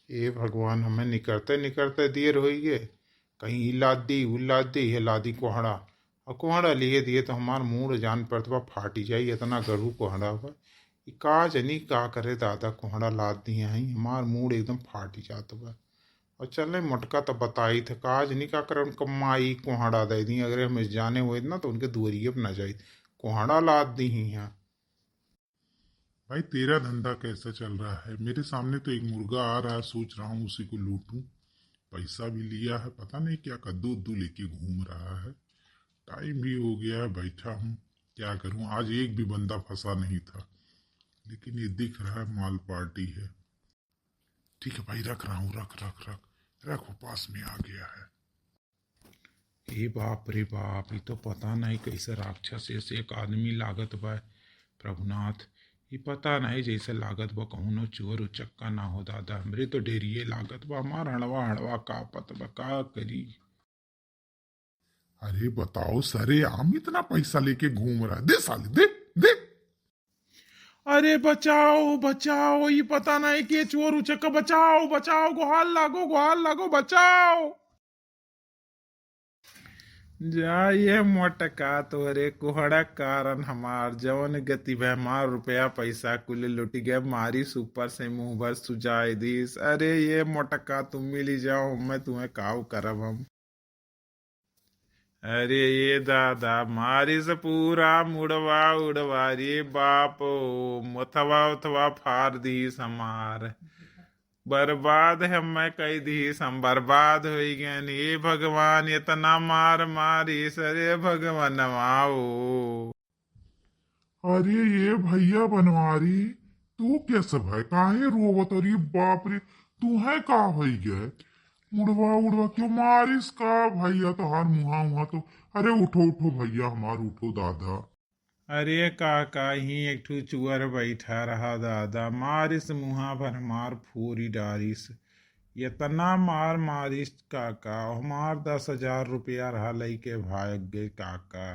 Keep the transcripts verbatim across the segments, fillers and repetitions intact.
ए भगवान, हमें निकरते निकरते देर होई गे, कहीं ई लाद दी, ऊ लाद दी, ये लादी कोहड़ा, और कोहड़ा लिहे दिहे तो हमार मूड़ जान परत बा फाटी जाई, इतना गरू कोहड़ा बा। ई का जनी का करे दादा, कोहड़ा लाद दिहे हैं, हमार मूड़ एकदम फाटी जात बा। और चले मोटका तो बताई थे, का जनी का करे उनका माई कोहड़ा दे दी, अगर हम जाने हुए ना तो उनके दुआरिये पर ना जाई, कोहड़ा लाद दी ही हैं। भाई, तेरा धंधा कैसा चल रहा है? मेरे सामने तो एक मुर्गा आ रहा है, सोच रहा हूँ उसी को लूटूं। पैसा भी लिया है, पता नहीं क्या कद्दू उद्दू लेके घूम रहा है। टाइम भी हो गया है, बैठा हूँ, क्या करूँ? आज एक भी बंदा फंसा नहीं था, लेकिन ये दिख रहा है माल पार्टी है। ठीक है भाई, रख रहा हूँ, रख, रख, रख, रख, वो पास में आ गया है। ए बाप रे बाप, ई तो पता नहीं कैसे राक्षस ऐसे एक आदमी लागत बा। प्रभुनाथ, ई पता नहीं जैसे लागत बा कौनो चोर उचक्का ना हो दादा, हमरे तो डेरिये लागत बा, हमार हड़वा हड़वा कांपत बा, का करी? अरे बताओ सरे, आम इतना पैसा लेके घूम रहा है, दे साले, दे, दे। अरे बचाओ, बचाओ, ई पता नहीं के चोर उचक्का, बचाओ, बचाओ, गोहार लागो, गोहार लागो, बचाओ। जा ये मोटका, तोहरे कोहड़ा कारण हमार जवन गति भय, हमार रुपया पैसा कुल लुटि गए, मारिस ऊपर से मुंह भर सुजाय दिस। अरे ये मोटका, तुम मिली जाओ, मैं तुम्हें काव करब हम। अरे ये दादा, मारिस पूरा मुड़वा उड़वा रे बापो, मोथवा उथवा फार दिस हमार। बर्बाद हमें कई दिस, हम बर्बाद होई गए। हे भगवान, इतना मार मारिस रे भगवानवा ओ। अरे ये भैया बनवारी, तू कैसे भाई, काहे रोवत? अरे बाप रे, तू है का होई गए? मुड़वा उड़वा क्यों मारिस का भैया तोहार मुहा उहा तो? अरे उठो उठो भैया हमार, उठो दादा। अरे काका, ही एक ठो चुअर बैठा रहा दादा, मारिस मुहा भर मार फूरी डारिस। इतना मार मारिस काका, हमार दस हजार रुपया रहा, लइके भाग गए काका।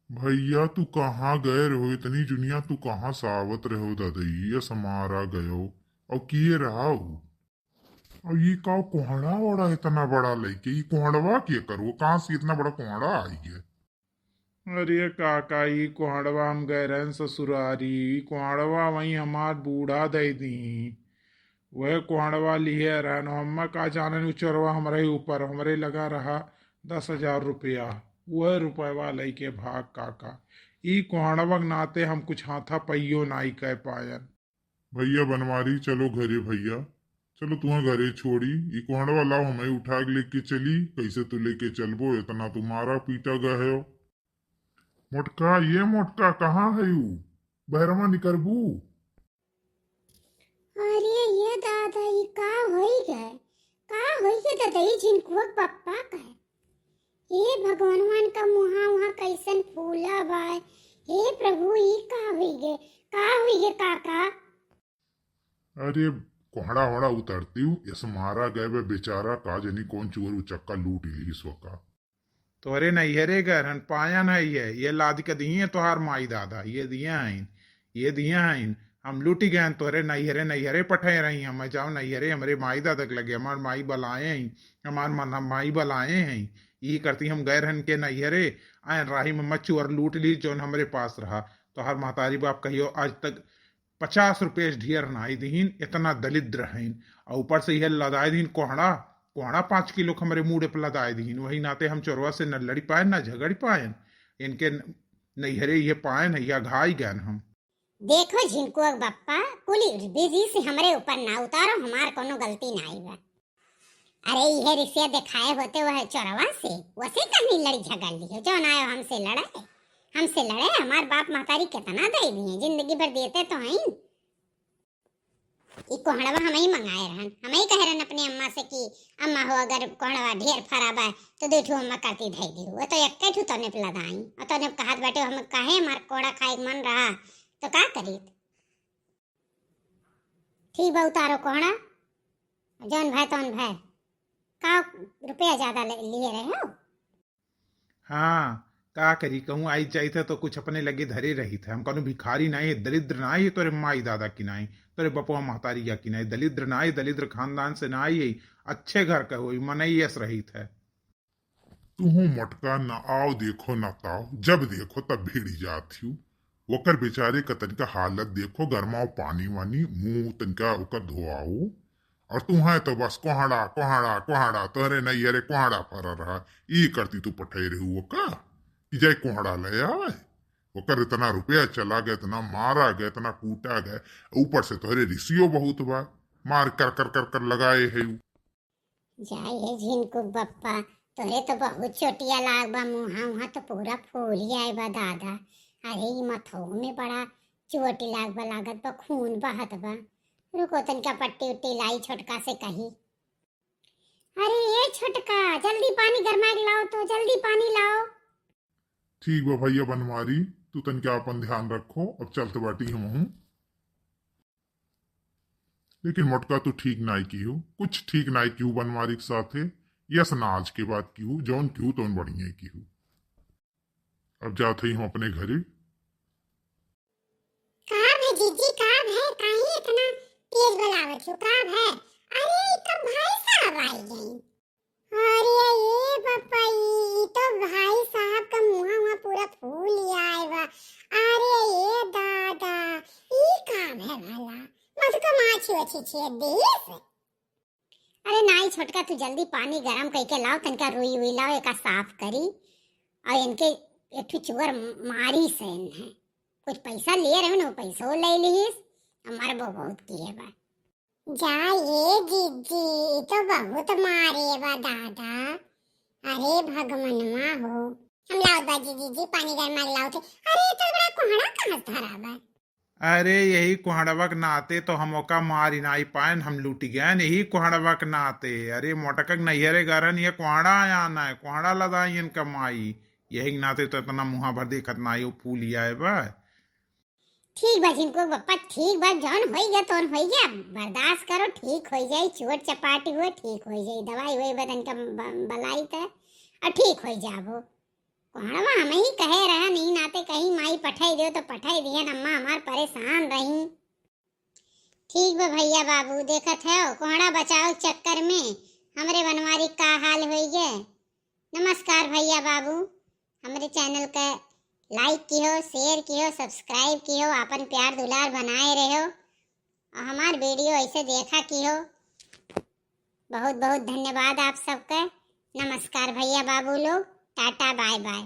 भैया तू कहाँ गए रहो इतनी जुनिया, तू कहाँ से आवत रहो दादा, ये समारा गयो और किए रहा हो? और ये का कोहड़ा ओड़ा इतना बड़ा लइके, ये कोहड़वा के करो, कहाँ से इतना बड़ा कोहड़ा आई है? अरे काका, ई कोहड़वा हम गए रहन ससुरारी, ई कोहड़वा वहीं हमार बूढ़ा दे दी, वह कोहड़वा लिहे रहन। हम्मा का जानन, उ चोरवा हमरे ऊपर, हमरे लगा रहा दस हजार रुपया, वह रुपयवा लइके भाग काका। ई कोहड़वा के नाते हम कुछ हाथा पइयो नाई कह पायन। भैया बनवारी, चलो घरे भैया, चलो तुम्हें घरे छोड़ी। ई कोहड़वा लाओ, हमें उठा के लेके चली, कैसे तू लेके चलबो, इतना तुम्हारा पीटा गए हो। मोटका, ये मोटका, कहाँ है यू? बहरवा निकरबू? अरे ये दादा, ई का होई गए? का होई गए दादा, ई झिनकुआ के पप्पा का? हे भगवान, का मुहा उहा कैसन फूला बा? हे प्रभु, ई का होई गए? का होई गए काका? अरे कोहड़ा वोड़ा उतरती हूँ, यस मारा गए बे बेचारा, का जनी कौन चुअर उचक्का लूट ली सो का। तोहरे नैहरे गए रहन, पायन है ये, ये लाद के दिए तोहार माई दादा, ये दिए हैं, ये दिए हैं। हम लूटि गए हैं तोहरे नैहरे, नैहरे पठे रही, हम जाओ नैहरे, हमरे माई दादा के लगे, हमार माई बलाए हैं, हमार मन-, माई बलाए हैं, यही करती हम गए रहन के नैहरे, आए राही में मच्छी और लूट ली जौन हमरे पास रहा। तोहार महतारी बाप कहियो आज तक पचास रुपये से ढेर नाई दिहिन, इतना दलिद्र हईन। और ऊपर से यह लदाए दिहिन कोहड़ा, कोहड़ा पाँच किलो के हमरे मूड़े पर लदाए दिहिन। वही नाते हम चोरवा से न लड़ी पाएन, न झगड़ी पाएन। इनके न-, नैहरे ये पाएन, या घाई गएन हम। देखो झिनकुआ के बप्पा, कुली विधि से हमरे ऊपर ना उतारो, हमार कोनो गलती नाई बा। अरे इहे रिसिया देखाए होते वह चोरवा से, वसे कहनी लड़ी झगड़ लियो, जौन आयो हमसे लड़े, हमसे लड़े, हमार बाप महतारी कितना दे दिए, जिंदगी भर देते तो हैं। ई कोहड़वा हम ही मंगाए रहन, हम ही कहे रहन अपने अम्मा से कि अम्मा हो अगर कोहड़वा ढेर फरा बा तो दो ठो अम्मा करती धई दी, वो तो एक ठो तने पे लदाई, और तने पे कहत बाटे हम काहे हमार कोहड़ा खाए के मन रहा तो का करी। ठीक बा उतारो कोहड़ा, जौन भाई तौन भाई। का रुपया ज्यादा ले, लिए रहे हो? हाँ, का करी, कहूँ आई जाइत है तो कुछ अपने लगे धरे रही थे। हम कहूँ भिखारी नहीं है, दरिद्र नहीं है, तोरे माई दादा की नहीं, तोरे बपवा महतारी या कि नाई, दलिद्र नाई, दलिद्र खानदान से नाई है, अच्छे घर का होई, मनई यस रहित है। तुहू मोटका न आव देखो न ताव, जब देखो तब भिड़ी जात हिउ। ओकर बेचारे का तनिका हालत देखो, गरमाओ पानी वानी, मुंह तनिका ओकर धोआओ। और तुहें तो बस कोहड़ा, कोहड़ा, कोहड़ा, तोहरे नैहरे कोहड़ा फरा रहा, ई करती तू पठे रहू ओका कि जाए कोहड़ा ले आवे। ओकर इतना रुपया चला गया, इतना मारा गया, इतना कूटा गया, ऊपर से तोहरे रिसियो बहुत बा, मार कर कर कर कर लगाए है उ। जाए हे झिनकू बप्पा, तोहरे तो बहुत चोटिया लाग बा, मुहा उहा तो पूरा फूल आए बा दादा। अरे ई मथो में बड़ा चोटी लाग बा, लागत बा खून बहत बा। रुको तनिका पट्टी उट्टी लाई छोटका से कही। अरे ए छोटका, जल्दी पानी गरमा के लाओ तो, जल्दी पानी लाओ। ठीक बा भैया बनवारी, तू तनिका आपन ध्यान रखो, अब चलत बाटी हमहू। लेकिन मोटका तू ठीक नाई किहू, कुछ ठीक नाई किहू बनवारी के साथे। यस ना आज के बाद किहू, जौन किहू तौन बढ़िया किहू। अब जात हई हम अपने घरे। का भे जीजी, का भे, काहे इतना तेज बलावत हो, का भे? अरे ई तो भाई साहब आई गई। अरे ए बप्पा, ई, ई तो भाई साहब का मुहा हुआ पूरा फूल आए बा। अरे ए दादा, ई का भे भला? मत को माछी वछी छेद दीस। अरे नाई छोटका, तू जल्दी पानी गरम कइके लाओ, तनिका रुई उई लाओ, एका साफ करी। और इनके एक ठो चुअर मारी से इन्हें। कुछ पैसा लिए रहे ना, पैसो ले लीस, हमारे वो बहुत किए बा। जा ए जीजी, ई तो बहुत मारे बा दादा। अरे भगवनवा हो। हम लाओ बा जीजी, जी पानी गरमा के लाओ थे। अरे ई तो बड़ा कोहड़ा कहाँ से धरा बा? अरे यही कोहड़वा के नाते तो हम ओका मारी नाई पाएन, हम लूटी गएन यही कोहड़वा के नाते। अरे मोटका के नैहरे गरन ये कोहड़ा आया ना है, कोहड़ा लदाई इनका माई। यही के नाते तो इतना मुहा भर देखत नाई, वो फूल आए बा। ठीक बा झिनकू बप्पा, ठीक बा, जौन होई गया तौन होई गया, बर्दाश्त करो, ठीक होई जाई, चोट चपाटी हुए ठीक होई जाई, दवाई होई बदन का ब-, बलाई त और ठीक होई जाबो। कोहड़वा हम ही कहे रहन, ई नाते कहीं माई पठाई दो तो पठाई दिहन, अम्मा हमार परेशान रही। ठीक बा भैया बाबू, देखत है कोहड़ा बचाओ के चक्कर में हमरे बनवारी का हाल होई गए। नमस्कार भैया बाबू, हमरे channel के like किहो, share किहो, subscribe किहो, आपन प्यार दुलार बनाए रहो और हमार video ऐसे देखा किहो। बहुत बहुत धन्यवाद आप सबके। नमस्कार भैया बाबू लोग, टाटा बाय बाय।